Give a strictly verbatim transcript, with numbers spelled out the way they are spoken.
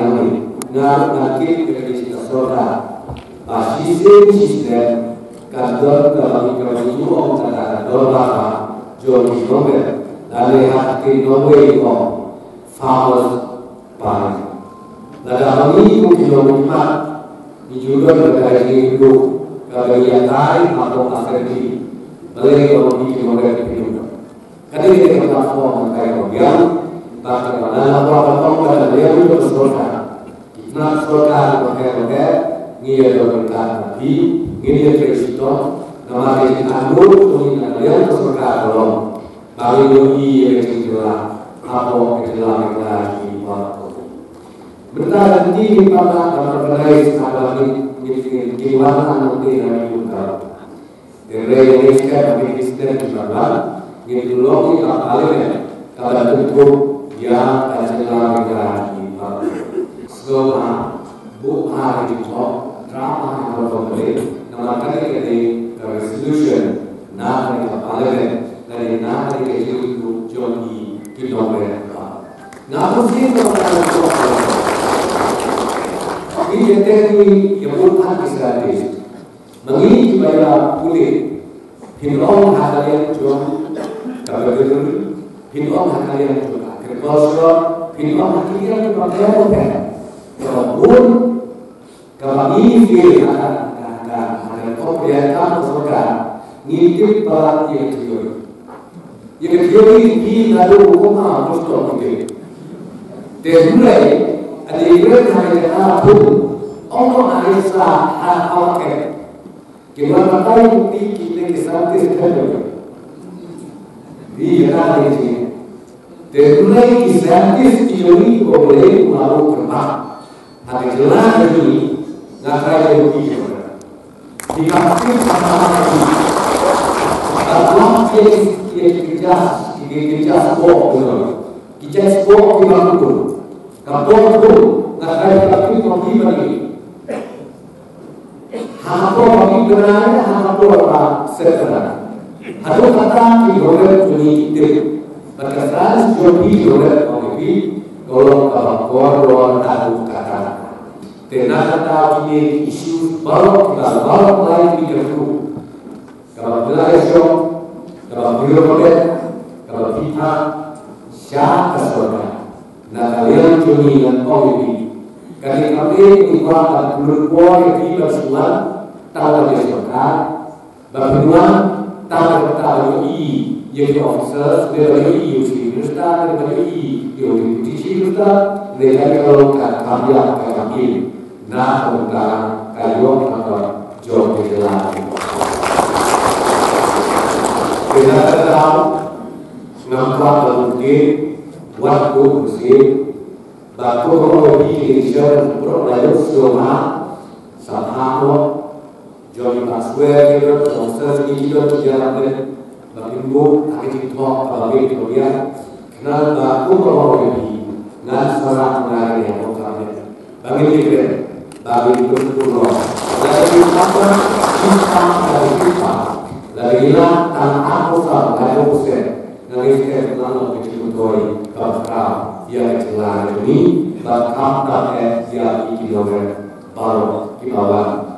nangne, nga ruh nga tip ïa kane ka sorkar ba shisien shisien kan don kaba ngi, kaba ngi ong kata ka dorbar jong ki nongwei, lane ha ka ktien nongwei ong farmers' parliament. Lada ma ngi kum ki nongmihkhmat ngi ju don kata ka jingïaroh kaba ïadei hapoh assembly, balei ma ngi ki nongwei ki pynlong. Ka dei ka platform ba ka ïa ka biang, ba ka ba la la ba ka tong ba ka liang ka sorkar. Ki tnat sorkar ba ka ba ka ngi ïa don ka phi, ngi ïa trei shitom, namar ka jingangnud jong ngi na ka liang ka sorkar ka long ba ngi ïohi ïa ka jingkylla hapoh ka jylla Meghalaya jong ngi baroh. Mynta ka dei ka pat ba ka dei sa ba ngi ngi ngi wan na ngi na ngi Hynrei ngi sngewthuh ba ki snem ki ban wan, ngin ïoh long ïa ka parliament kaba kynthup ïa ka jylla Meghalaya ki ba. Sngewbha buh ha ki jingthok, drama ha ka rukom kane, namar kane ka dei ka resolution na kane ka parliament, lane na kane ka jingïaroh jong ki ki nongrep. Nga pyrshang ba ka rukom kane. Ngi ïa teng ngi ïa buh ha ki scientist. Ma ngi kiba ïa pule, phin ong ha ka liang jong ka veterinary, phin ong ha ka liang jong ka agriculture, phin ong ha ka liang jong ka health. Kaba bun, kaba ngi fail ha ka, ha ka, ha ka, ha ka corporate ka sorkar, ngi tip palat ïa ka theory. Ïa ka theory hi naduh u kong ha Boston hi. Te hynrei, ade kren ha ka jaka pun, ong ong ha ka sa ha ha ka. Ki wan batai bukti ki ne ki scientist kan jong. Di jaka ne ji. Te hynrei ki scientist ki jong ngi ko boleh ku malu kerma. Ha ka jylla ka jong ngi, nga trai ka rugi ka. Ki kam tip sama sama ki. Ka wan ki, ki, ki jas, ki, ki jas bok, you know. Ki jas bok ki bang tu. Ka bok tu, nga trai ka tip ko ki bang ni. Ha ka por ba ki bnai, ha ka por ba set bnai. Haduh katta ki nongrep jong ngi ki tip. Bad ka science jong ki nongrep jong ngi ki, ka long kaba kordor haduh katta. Te na kata kine ki issues baroh, kiba baroh lai ki kyrkhu. Kaba pynlait shong, kaba pynlait, kaba pynthah sha ka sorkar. Na ka liang jong ngi ngan ong ïa phi, ka dei kam dei ngi kwah ban pynlong por ïa phi ban shu wan tang ban ïa sorkar, ban pynwan tang ban ïohi ïa ki officers, ban ïohi ïa u Chief Minister, ban ïohi ïa u Deputy Chief Minister, ne ka dei ka long ka kam ïa ka kam im. Na ka bynta ka ïoh ka jong ka jylla. Te na ka daw ngam kwah ban ong wat ko mynsiem ba ko ko ïa phi ki nation bro la ïoh sngewbha sa pha ko. Jong ki ba swear ki don, jong swear ki don ki ïarap ne ba kin buh ha ka jingthoh kaba biang, kaba biang. Khnang ba kumba ong ïa phi, ngan sa rah ngan ïa ong ka ne ba ngin ïakren, ba ngin ïakren kumno. Lada ngi tang, ngi tang, lada ngi tang, lada ngi lah tang arphew saw, lada ngi seh, ngan ïa seh ngan long ka jingmyntoi kaba khraw ïa ka jylla jong ngi, bad khamtam eh ïa ki nongrep baroh kiba wan